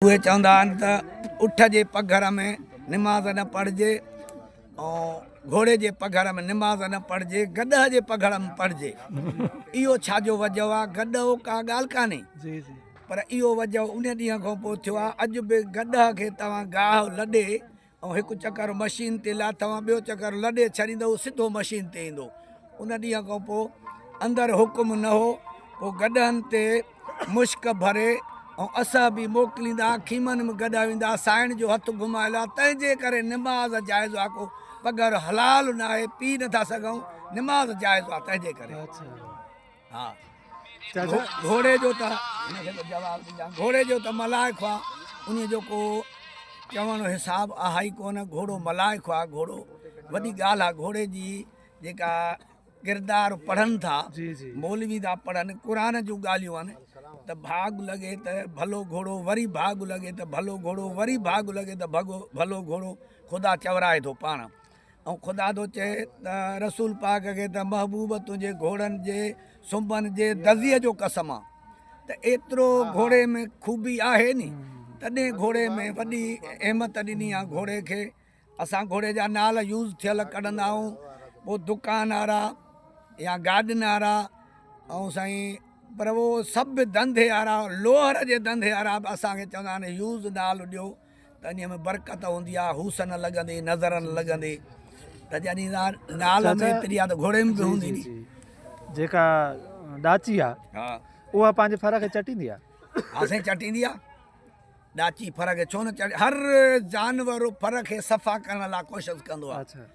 اهي چوندا آهن ته اٺ جي پگهر ۾ نماز نه پڙهجي ۽ گهوڙي جي پگهر ۾ نماز نه پڙهجي گڏهه جي پگهر ۾ پڙهجي. اهو ڇا جو وجهه آهي؟ گڏهه ڪا ڳالهه ڪانهي پر اهو وجهه ان ڏينهن کان پوء ٿيو آهي. اڄ به گڏهه کي توهان گاهه لڏي ۽ هڪ چڪر مشين تي لاٿو ٻيو چڪر لڏي ڇڏيندو هو سڌو مشين تي ايندو. ان ڏينهن کان پوء اندر حڪم نه هو پوء گڏهن تي مشڪ ڀري ۽ اصحابي موڪليندا خيمن ۾ گڏهه ويندا سائڻ جو هٿ گهمايل آ تنهن جي ڪري نماز جائز آ ڪو پگهر حلال ناهي پي نٿا سگهون نماز جائز آ تنهن جي ڪري. ها گهوڙي جو ته هن کي ته جواب ڏجان گهوڙي جو ته ملائڪ آ انهي جو ڪو چوڻ حساب آهي ئي ڪونه گهوڙو ملائڪ آ گهوڙو وڏي ڳالهه آ گهوڙي جي جيڪا ڪردار پڙهن ٿا مولوي ٿا پڙهن قرآن جون ڳالهيون آهن ته ڀاڳ لڳي ته ڀلو گهوڙو وري ڀاڳ لڳي ته ڀلو گهوڙو وري ڀاڳ لڳي ته ڀڳو ڀلو گهوڙو خدا چورائي ٿو پاڻ ۽ خدا ٿو چئي ته رسول پاڪ کي ته محبوب تنهنجي گهوڙن جي سنبن جي دزيء جو قسم آ ته ايترو گهوڙي ۾ خوبي آهي ني تڏهن گهوڙي ۾ وڏي اهميت ڏني آ گهوڙي کي اسان گهوڙي جا نالا يوز ٿيل ڪڍندا آهيون پوء دڪان وارا يا گاڏين وارا ۽ سائين پر اهو سڀ ڌنڌي وارا لوهر جي ڌنڌي وارا به اسان کي چوندا آهن يوز نالو ڏيو ته انهيء ۾ برڪت هوندي آهي، هوس نه لڳندي، نظر نه لڳندي ته جڏهن نال ۾ ايتري آهي ته گهوڙي ۾ به هوندي ني. جيڪا ڏاچي آهي اها پنهنجي ڦر کي چٽيندي آهي. ها سائين چٽيندي آهي. ڏاچي ڦر کي ڇو نه چٽي هر جانور ڦر کي صفا ڪرڻ لاء ڪوشش ڪندو آهي.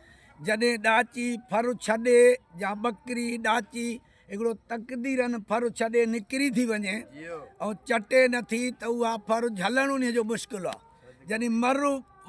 جڏهن ڏاچي ڦر ڇڏي يا ٻڪري ڏاچي هڪڙو تقديرن ڦر ڇڏي نڪري ٿي وڃي ۽ چٽي نه ٿي ته اها ڦر جهلڻ انهيء جو مشڪل آهي. جڏهن مر